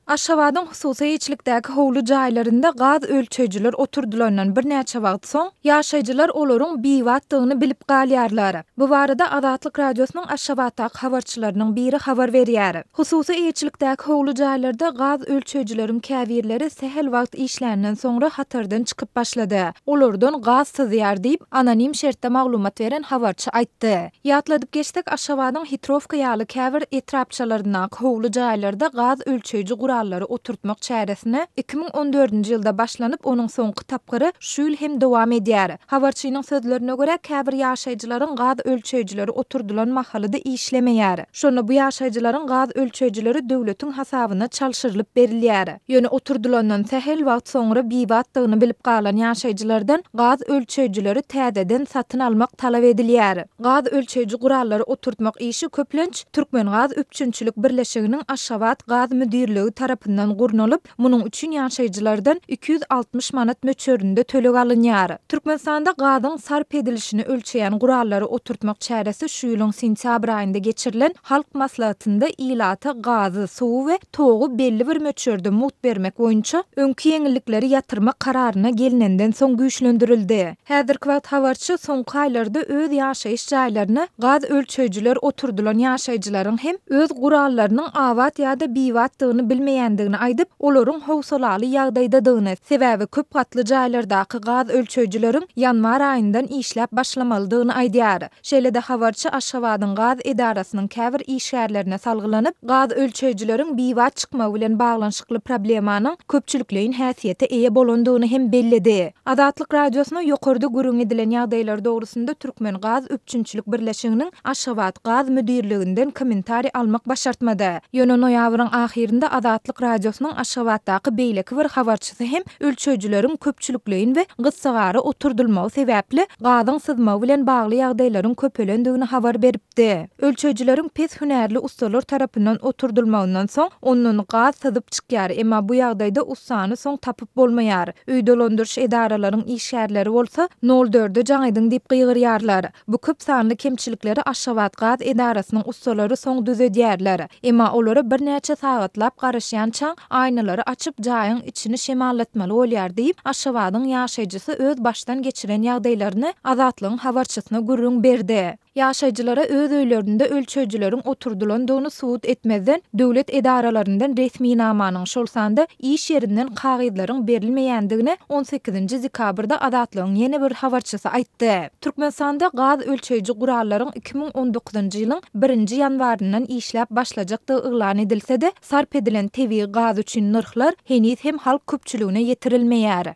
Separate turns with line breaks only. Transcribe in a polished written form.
Aşgabadyň hususy eýeçilikdäki howly jaýlarynda gaz ölçeýjiler oturdylandan birnäçe wagt soň, ýaşaýjylar olaryň bibatdygyny bilip galýarlar. Bu barada Azatlyk Radiosynyň Aşgabatdaky habarçylarynyň biri habar berýär. Hususy eýeçilikdäki howly jaýlarda gaz ölçeýjileriň käbirleri sähel wagt işländen soňra hatardan çykyp başlady. Olardan gaz syzýar diýip, anonim şertde maglumat beren habarçy aýtdy. Ýatladyp geçsek, Aşgabadyň Hitrowka ýaly käbir etrapçalaryndaky howly jaýlarda gaz ölçeýji gurallary oturtmak çäresine 2014-nji ýylda başlanyp, onuň soňky tapgyry şu ýyl hem dowam edýär. Habarçynyň sözlerine görä, käbir ýaşaýjylaryň gaz ölçeýjileri oturdylan mahaly-da işlemeýär. Şonda bu ýaşaýjylaryň gaz ölçeýjileri döwletiň hasabyna çalşyrylyp berilýär. Ýöne oturdylandan sähel wagt soňra bibatdygyny bilip galan ýaşaýjylardan gaz ölçeýjileri täzeden satyn almak talap edilýär. Gaz ölçeýji gurallary oturtmak işi köplenç Türkmengaz üpjünçilik birleşiginiň Aşgabat gaz müdirligi tarapyndan gurnalyp, Munuň üçin ýaşaýjylardan 260 manat möçberinde töleg alynýar. Türkmenistanda gazyň sarp edilişini ölçeýän gurallary oturtmak çäresi şu ýylyň sentýabr aýynda geçirilen Halk Maslahatynda ilata gazy, suwy we togy belli bir möçberde mugt bermek boýunça öňki ýeňillikleri ýatyrmak kararyna gelnenden soň güýçlendirildi. Häzirki wagt habarçy soňky aýlarda öz ýaşaýyş jaýlaryna gaz ölçeýjiler oturdylan ýaşaýjylaryň hem öz gurallarynyň abat ýa-da bibatdygyny bilmeýändigini aýdyp, olaryň howsalaly ýagdaýdadygyny, sebäbi köp gatly jaýlardaky gaz ölçeýjileriň ýanwar aýyndan işläp başlamalydygyny aýdýar. Şeýle-de habarçy Aşgabadyň gaz edarasynyň käbir işgärlerine salgylanyp, gaz ölçeýjileriň bibat çykmagy bilen baglanyşykly problemanyň köpçülikleýin häsiýete eýe bolandygyny hem belledi. Azatlyk Radiosyna ýokarda gürrüň edilen ýagdaýlar dogrusynda Türkmen gaz üpjünçilik birleşiginiň Aşgabat gaz müdirliginden kommentariý almak başartmady. Ýöne noýabryň ahyrynda Azatlyk Radiosynyň Aşgabatdaky beýleki bir habarçysy hem ölçeýjileriň köpçülikleýin we gyssagara oturdylmagy sebäpli gazyň syzmagy bilen bagly ýagdaýlaryň köpelendigini habar beripdi. Ölçeýjileriň pes hünärli ussalar tarapyndan oturdylmagyndan soň, ondan gaz syzyp çykýar, emma bu ýagdaýda ussany soň tapyp bolmaýar. Öý dolandyryş edaralaryň işgärleri bolsa, nol dörde jaň ediň diýip gygyrýarlar. Bu köp sanly kemçilikleri Aşgabat gaz edarasynyň ussalary soň düzedýärler. Emma olara birnäçe sagatlap garaşýançaň, aýnalary açyp, jaýyň içini şemallatmaly bolýar diýip, Aşgabadyň ýaşaýjysy öz başdan geçiren ýagdaýlaryny Azatlygyň habarçysyna gürrüň berdi. Ýaşaýjylara öz öýlerinde ölçeýjileriň oturdylandygyny subut etmezden, döwlet edaralaryndan resminamanyň, şol sanda iş ýerinden kagyzlaryň berilmeýändigini on sekizinji dekabrda Azatlygyň ýene bir habarçysy aýtdy. Türkmenistanda gaz ölçeýji gurallaryň 2019-njy ýylyň birinji ýanwaryndan işläp başlajakdygy yglan edilse-de, sarp edilen tebigy gaz üçin nyrhlar heniz hem halk köpçüligine ýetirilmeýär.